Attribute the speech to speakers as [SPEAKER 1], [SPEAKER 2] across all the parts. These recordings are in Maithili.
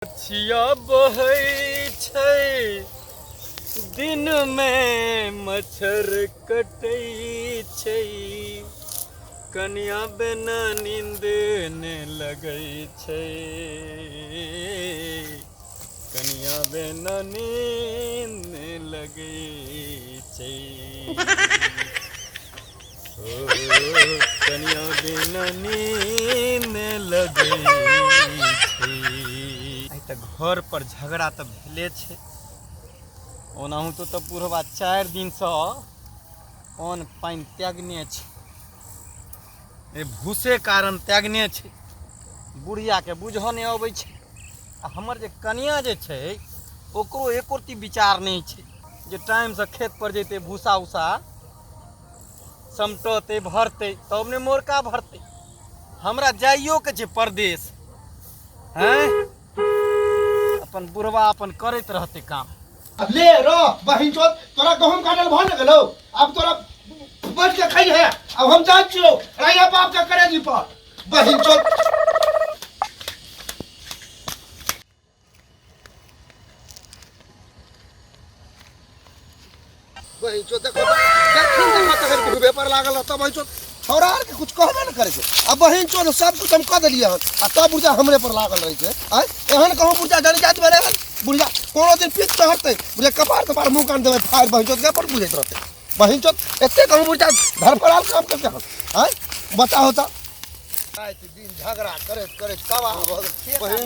[SPEAKER 1] छिया बहै छै दिनमे मच्छर कटै छै कनिया बिना नींद ने लगै छै कनिया बिना नींद ने लगै छै ओ कनिया बिना नींद लगै छै। आइ तऽ घर पर झगड़ा तऽ भेले छै। ओनाहु तो तऽ बुढ़वा 4 दिनसँ अन्न पानि त्यागने छै, ए भूसे कारण त्यागने छै। बुढ़ियाके बुझऽ नहि अबै छै आ हमर जे कनिया जे छै ओकरो एको रत्ती विचार नहि छै जे टाइमसँ खेत पर जेतै, भूसा उसा समटतै भरतै तब ने मोरका भरतै। हमरा जाइयोके छै परदेश, हैं अपन बुढ़वा अपन करैत रहतै काम।
[SPEAKER 2] अब ले रो बहिन चोद, तोरा गहूम काटल भऽ ने गेलौ, अब तोरा बैठ के खाइ है। अब हम जाइ छियौ राइया बाप के करेजी पर बहिन चोद। बहिन चोद देखो देखिन देखो तखन घुबे पर लागल रहतौ बहिन चोद। छौड़ा आरके कुछ कहबे ने करै छै आ बहिन चोद सब कुछ हम कऽ देलियै हन आ तब बुढ़िया हमरे पर लागल रहै छै। आँय एहन कहूँ बुढ़िया जानी जाति भेलै हन, बुढ़िया कोनो दिन पीठ चढ़तै बुढ़िया कपार तपार मुँह कान देबै फाड़ि बहिन चोद के पर बुझैत रहतै। बहिन चोद एते कहूँ बुढ़िया धरफड़ाल काम करते हन। आँय बताहो तऽ राति दिन झगड़ा करैत करैत तबाह भऽ गेल बहिन।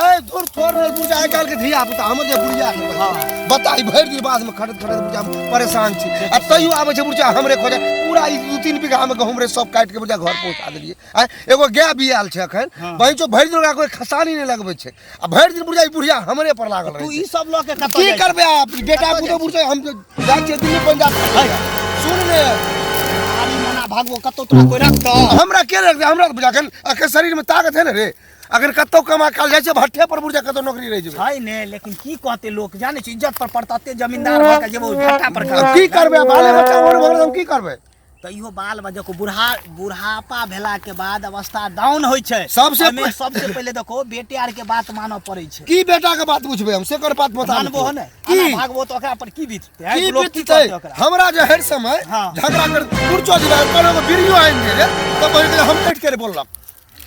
[SPEAKER 2] ए धुर छोड़ रे बुढ़िया, आइ काल्हि के धिया पुता हमर जे बुढ़िया के बहिन। बता ई भरि दिन बादमे खटैत खटैत बुढ़िया हम परेशान छी आ तैयो आबै छै बुढ़िया हमरे खोजे। पूरा ई 2-3 बीघा मे गहूम रे सब काटि के बुढ़िया घर पहुंचा देलियै। आँय एगो गाय बियाल छै अखन बहिन चो, भरि दिन ओकरा कोइ खसानी नहि लगबै छै आ भरि दिन बुढ़िया ई बुढ़िया हमरे पर लागल
[SPEAKER 3] तू
[SPEAKER 2] रहै
[SPEAKER 3] ई
[SPEAKER 2] छै।
[SPEAKER 3] सब लऽ के कतऽ
[SPEAKER 2] की
[SPEAKER 3] जाइ छी?
[SPEAKER 2] करबै आप बेटा
[SPEAKER 3] कतऽ
[SPEAKER 2] पुतोह
[SPEAKER 3] जाइ छी?
[SPEAKER 2] बुढ़िया हम जाइ छियै दिल्ली पंजाब। सुन ने
[SPEAKER 3] आरी मना भागबो कतौ तोरा कोइ रखतौ?
[SPEAKER 2] हमरा के रखतै? हमरा तऽ बुझा अखन अखन शरीर मे ताकत है ने रे, अखन कतौ कमा काल जाइ छै भट्ठे पर बुझा कतौ नौकरी रहि जेबै।
[SPEAKER 3] छै ने, लेकिन की कहते लोक जानै छी, इज्जत पर पड़तते जमींदार भऽ के जेबो भट्ठा पर
[SPEAKER 2] अब की करबै, बाले बच्चा मोर भऽ गेल, हम की करबै?
[SPEAKER 3] तऽ इहो बाल बच्चा को बुढ़ा बुढ़ापा भेला के बाद अवस्था डाउन होइ छै।
[SPEAKER 2] सबसे
[SPEAKER 3] एहिमे सबसे पहिले देखो बेटे आर के बात मानऽ पड़ै छै।
[SPEAKER 2] की बेटा के बात बुझबै हम, से कर बात बता
[SPEAKER 3] मानबो हो ने
[SPEAKER 2] की
[SPEAKER 3] आना भागबो तऽ ओकरा पर की बीततै?
[SPEAKER 2] की
[SPEAKER 3] लोक की
[SPEAKER 2] बीततै
[SPEAKER 3] कहतै ओकरा?
[SPEAKER 2] हमरा जे हर समय झगड़ा कर कुर्चो दिला कोनो को बीड़ियो आनि दे रे तऽ बहिन के हम कटि के बोललक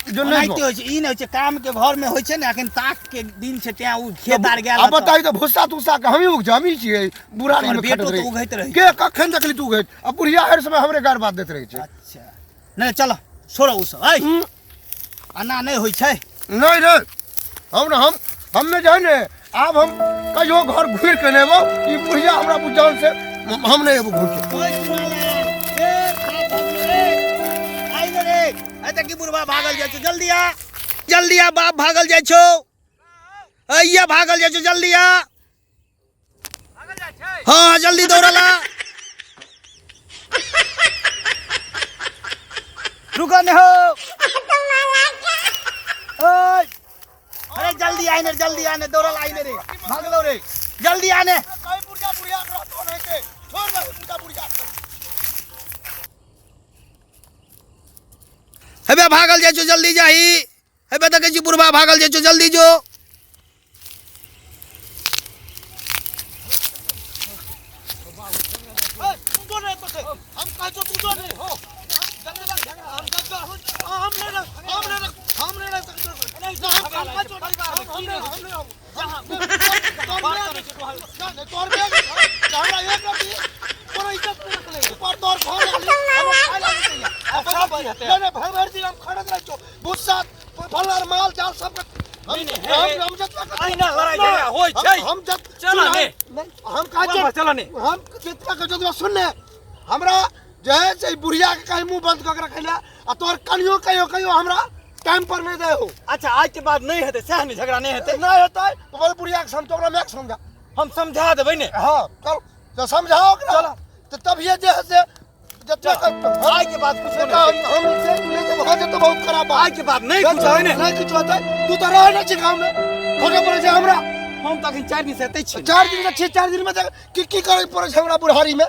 [SPEAKER 2] जो नहीं
[SPEAKER 3] ओनाहिते होइ छै, ई नहि होइ छै काम के घर में होइ छै ने, अखन ताक के दिन छै तें उ खेत आर गेल
[SPEAKER 2] अब बताई तऽ भुस्सा तुस्सा के हमही उग हमही छियै बुढ़ारी
[SPEAKER 3] तोहर
[SPEAKER 2] में
[SPEAKER 3] बेटो
[SPEAKER 2] खटैत
[SPEAKER 3] तऽ
[SPEAKER 2] रहै
[SPEAKER 3] उघैत रहै
[SPEAKER 2] के कखन देखली तू उघैत? आ बुढ़िया हर समय हमरे गार बात दैत रहै छै।
[SPEAKER 3] अच्छा नहि चलो छोड़ो उ सब, ऐ एना नहि होइ छै।
[SPEAKER 2] नहीं नहीं हम ने हम हम ने जाए ने आब हम कहियो घर घुरि के नहि एबो, ई बुढ़िया हमरा बुझान से हम नहि एबो घुरि के।
[SPEAKER 3] ओए चुनाला, ए, बाप भागलो रे। आइ ने रे, आइ तक की बुढ़बा भागल जाइ छौ, जल्दी आ, जल्दी आ, बाप भागल जाइ छौ, अइया भागल जाइ छौ, जल्दी आ। हाँ जल्दी दौड़ला, रुको ने हो। ओए, अरे जल्दी आने, जल्दी आने, दौड़ल आने रे, भागलो रे, जल्दी आने। हेबे भागल जाइ छौ, जल्दी जाही, हेबे देखै छी बुढ़बा भागल जाइ छौ, जल्दी जो।
[SPEAKER 2] माल जाल सब हम
[SPEAKER 1] अहिना लड़ाई झगड़ा होइ छै।
[SPEAKER 2] हम जब
[SPEAKER 1] चल ने।
[SPEAKER 2] हम कहा
[SPEAKER 1] चल ने।
[SPEAKER 2] हम जितना के जतबा सुन ले, हमरा जे है से ई बुढ़िया के कहीं मुंह बंद कऽ के रखै ला आ तोहर कनियो कहियो कहियो हमरा टाइम पर नहीं दे हो।
[SPEAKER 1] अच्छा आज के बाद नहीं हेतै सएह ने, झगड़ा नहीं हेतै?
[SPEAKER 2] नहीं हेतै तो बोल बुढ़िया के समझ, ओकरा मैं समझा,
[SPEAKER 1] हम समझा देबै ने।
[SPEAKER 2] हाँ चल तो समझाओ ओकरा।
[SPEAKER 1] चलो।
[SPEAKER 2] तो तब ये जे है से जितना
[SPEAKER 1] आज के बाद कुछ
[SPEAKER 2] बेटा
[SPEAKER 1] नहीं।
[SPEAKER 2] हम से ले जब हो तो बहुत खराब बात।
[SPEAKER 1] आज के बाद नहीं कुछ होय ने।
[SPEAKER 2] नहीं कुछ होतै, तू तो रह नहीं छी गांव में, खोजे पड़ै छै हमरा।
[SPEAKER 1] हम तऽ अखन 4 दिन से एतै छी।
[SPEAKER 2] 4 दिन से छी, 4 दिन में की की करै पड़ै छै हमरा बुढ़ारी में?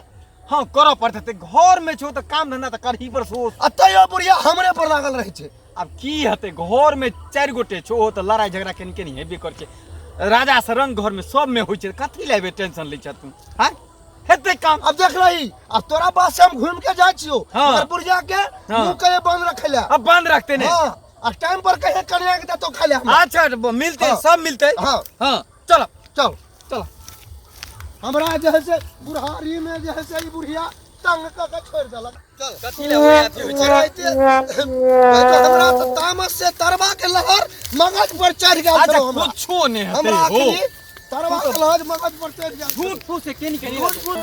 [SPEAKER 1] हाँ करऽ पड़तै, घर में छौ तऽ काम धंधा तऽ करही पर सोच।
[SPEAKER 2] आ तैयो बुढ़िया हमरे पर लागल रहै छै।
[SPEAKER 1] आब की हेतै, घर में 4 गोटे छौ, ओहो तऽ लड़ाइ झगड़ा केने केने हेबे करै छै। राजा से रंग घर में सब में होइ छै, कथी लए टेंशन लै छह तू? हाँ, हेतै काम।
[SPEAKER 2] अब देख रही, अब तोरा बात से हम घूम के जाइ छियो।
[SPEAKER 1] हाँ।
[SPEAKER 2] मगर बुढ़िया के
[SPEAKER 1] हाँ।
[SPEAKER 2] मुंह के बंद रखे ला।
[SPEAKER 1] अब बंद रखते ने।
[SPEAKER 2] हाँ, आ टाइम पर कहे कन्या के तो खा ले हमरा।
[SPEAKER 1] अच्छा, मिलते।
[SPEAKER 2] हाँ।
[SPEAKER 1] सब मिलते।
[SPEAKER 2] हाँ।
[SPEAKER 1] हाँ, चलो।
[SPEAKER 2] चल।
[SPEAKER 1] चलो।
[SPEAKER 2] हमरा जे है से बुढ़ारी में जे है से ई बुढ़िया तंग क के छोड़ देलक। चल।
[SPEAKER 1] कथी लए ओहे अथी होइ छै?
[SPEAKER 2] तो हमरा तो तामस से तरवा के लहर मगज पर चढ़ गेल
[SPEAKER 1] अच्छा
[SPEAKER 2] छलो हमरा।
[SPEAKER 1] कुछो नहि हेतै
[SPEAKER 2] हमरा
[SPEAKER 1] हो।
[SPEAKER 2] अखनी तरवा के लहर मगज पर चढ़ गेल छलो।
[SPEAKER 1] झूठ फूस से केनी केनी।
[SPEAKER 2] झूठ फूस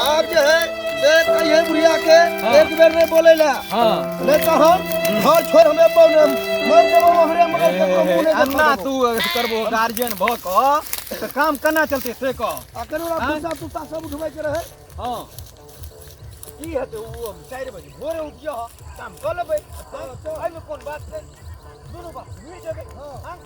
[SPEAKER 2] आब जे है से कहिए बुढ़िया के
[SPEAKER 1] हाँ।
[SPEAKER 2] एक बेर नहीं बोले ला।
[SPEAKER 1] हाँ।
[SPEAKER 2] नहीं तो हम घर छोड़ हमें पौने मर देबो हमरे, मगर ककरो मुँह नहीं
[SPEAKER 1] अन्ना
[SPEAKER 2] देखा।
[SPEAKER 1] तू अगर करबो गार्जियन भऽ कऽ तऽ काम केना चलतै से कह।
[SPEAKER 2] अखन ओकरा
[SPEAKER 1] हाँ?
[SPEAKER 2] भूसा तूसा सब उठबै के रहै।
[SPEAKER 1] हाँ, की हेतै, ओ 4 बजे भोरे उठियो, काम कऽ लेबै। एहिमे कोन बात छै? दुनू बात मिल जेबै। हाँ।